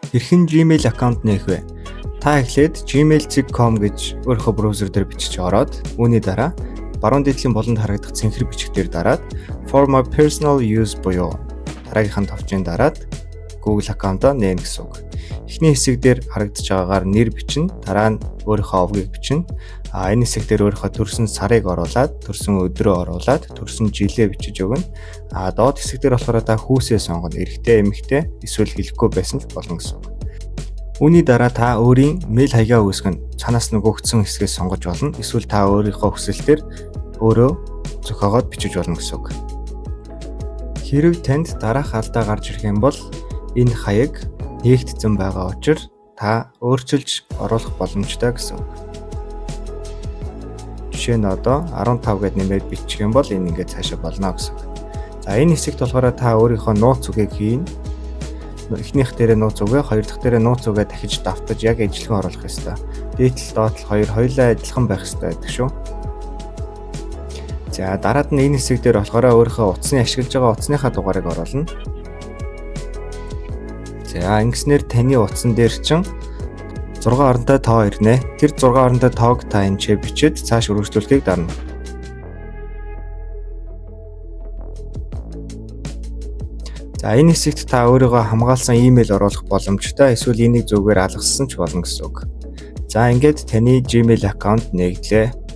Хэрхэн Gmail аккаунт нээх вэ? Та эхлээд gmail.com гэж өөрийнхөө браузер дээр бичиж ороод, үүний дараа баруун дээд талын буланд харагдах цэнхэр бичиг дээр дараад, "For my personal use" буюу дараагийнх нь товчийг дараад Google аккаунтаа нээнэ гэсэн үг. Эхний хэсэг дээр харагдаж байгаагаар нэр бичнэ, дараа нь өөрийнхөө овгийг бичнэ. А энэ хэсэг дээр өөрийнхөө төрсөн сарыг оруулаад, төрсөн өдрөө оруулаад, төрсөн жилээ бичиж өгнө. А доод хэсэг дээр болохоор та хүйсээ сонгоно. Эрэгтэй, эмэгтэй эсвэл хэлэхгүй байсан ч болно гэсэн үг. Үүний дараа та өөрийн мэйл хаягаа үүсгэн, цаанаас нөгөөгдсөн хэсгээс сонгож болно. Эсвэл та өөрийнхөө хүсэлтээр өөрөө зохиогоод бичиж болно гэсэн үг. Хэрэв танд дараах алдаа гарч ирэх юм бол энэ хаяг нээгдсэн байгаа учир та өөрчилж оруулах боломжтой гэсэн үг. Жишээ нь, одоо 15 гэд нэмээд бичих юм бол энэ ингээд цаашаа болно гэсэн үг. За, энэ хэсэгт болохоор та өөрийнхөө нууц үгийг хийнэ. Эхнийх дээрээ нууц үгээ, хоёр дахь дээрээ нууц үгээ дахиж давтаж яг ижилхэн оруулах ёстой. Дээд тал, доод тал хоёр хоёулаа адилхан байх ёстой гэдэг шүү. За, дараад нь энэ хэсэг дээр болохоор өөрийнхөө утасны ашиглаж байгаа утасныхаа дугаарыг оруулна. За, ингэснээр таны утсан дээр чинь 6 оронтой тоо ирнэ. Тэр 6 оронтой тоог та энэ ч бичээд цааш үргэлжлүүлэхийг дарна. За, энэ хэсэгт та өөрийгөө хамгаалсан имэйл оруулах боломжтой, эсвэл энийг зүгээр алгассан ч болно гэсэн үг. За, ингээд таны Gmail аккаунт нээгдлээ.